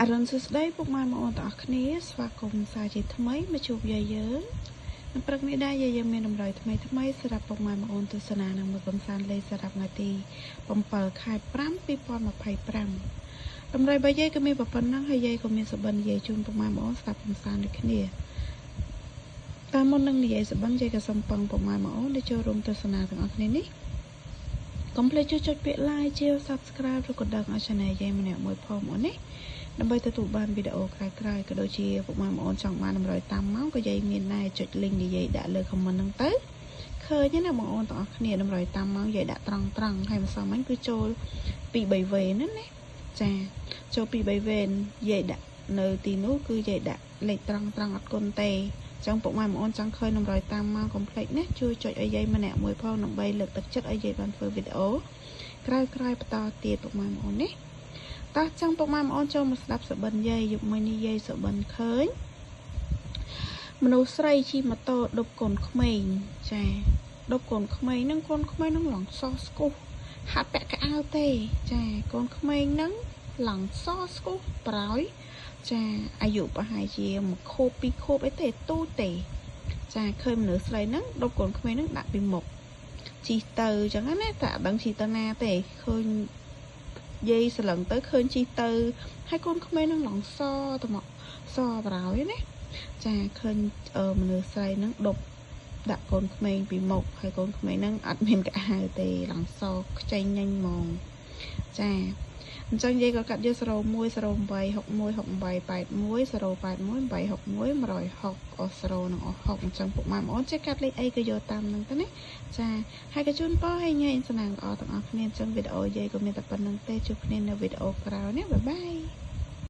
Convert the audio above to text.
អរុណសួស្តីពុកម៉ែបងប្អូនទាំងអស់គ្នាស្វាគមន៍សាជាថ្មីមកជួបយាយយើងនៅព្រឹកនេះដែរយាយយើងមានតម្រុយថ្មីថ្មីសម្រាប់ពុកម៉ែបងប្អូនទស្សនានិងមើលកំសាន្តលេងសម្រាប់ថ្ងៃទី7ខែ5 2025តម្រុយរបស់យាយក៏មានប៉ុណ្ណឹងហើយយាយក៏មានសុបិននិយាយជូនពុកម៉ែបងប្អូនស្ដាប់កំសាន្តដូចគ្នាតាមមុននឹងនិយាយសុបិនយាយក៏សូមពឹងពុកម៉ែបងប្អូនដែលចូលរួមទស្សនាទាំងអស់គ្នានេះកុំភ្លេចជួយចុចពាក្យ like ជា Subscribe ឬក៏ដឹងឲ្យ Channel យាយម្នាក់មួយផងអូនណាដើម្បីទទួលបានវីដេអូក្រោយៗក៏ដូចជាពុកម៉ែបងប្អូនចង់បានតម្រុយតាមម៉ោងក៏យាយមានដែរចុច link និយាយដាក់លើ comment ហ្នឹងទៅឃើញណាបងប្អូនទាំងអស់គ្នាតម្រុយតាមម៉ោងយាយដាក់ត្រង់ត្រង់ហើយម្សិលមិញគឺចូល2 3វេនណាណាចាចូល2 3វេនយាយដាក់នៅទីនោះគឺយាយដាក់លេខត្រង់ត្រង់អត់គុណទេចង់ពុកម៉ែបងប្អូនចង់ឃើញតម្រុយតាមម៉ោងកុំភ្លេចណាជួយចុចឲ្យយាយម្នាក់មួយផងដើម្បីលើកទឹកចិត្តឲ្យយាយបានធ្វើវីដេអូក្រោយៗបន្តទៀតពុកម៉ែបងប្អូនណាតោះចង់ពុកម៉ែបងប្អូនចូលមកស្ដាប់សុបិនយាយយប់មួយនេះយាយសុបិនឃើញមនុស្សស្រីជិះម៉ូតូដប់កូនក្មេងចាដប់កូនក្មេងហ្នឹងកូនក្មេងហ្នឹងឡងសស្គុះហាត់ពាក់កៅអៅទេចាកូនក្មេងហ្នឹងឡងសស្គុះប្រោយចាអាយុប្រហែលជាមួយខួបពីរខួបអីទេទូទេចាឃើញមនុស្សស្រីហ្នឹងដប់កូនក្មេងហ្នឹងដាក់ពីមុខជិះទៅអញ្ចឹងណាតែអត់ដឹងជិះទៅណាទេឃើញយាយសឡឹងទៅឃើញជីទៅហើយកូនក្មេងនឹងឡងសទៅមកសប្រោយណាចាឃើញមនុស្សស្រីនឹងដប់ដាក់កូនក្មេងពីមុខហើយកូនក្មេងនឹងអត់មានកៅអៅទេឡងសខ្ចីញញហ្មងចាអញ្ចឹងយាយក៏កាត់យក01 08 61 68 81 081 861 160អស់0និងអស់6អញ្ចឹងពុកម៉ែបងអូនចេះកាត់លេខអីក៏យកតាមនឹងទៅណាចាហើយក៏ជូនពរឲ្យញ៉ៃសំណាងល្អទាំងអស់គ្នាអញ្ចឹងវីដេអូយាយក៏មានតែប៉ុណ្្នឹងទេជួបគ្នានៅវីដេអូក្រោយណាបាយបាយ។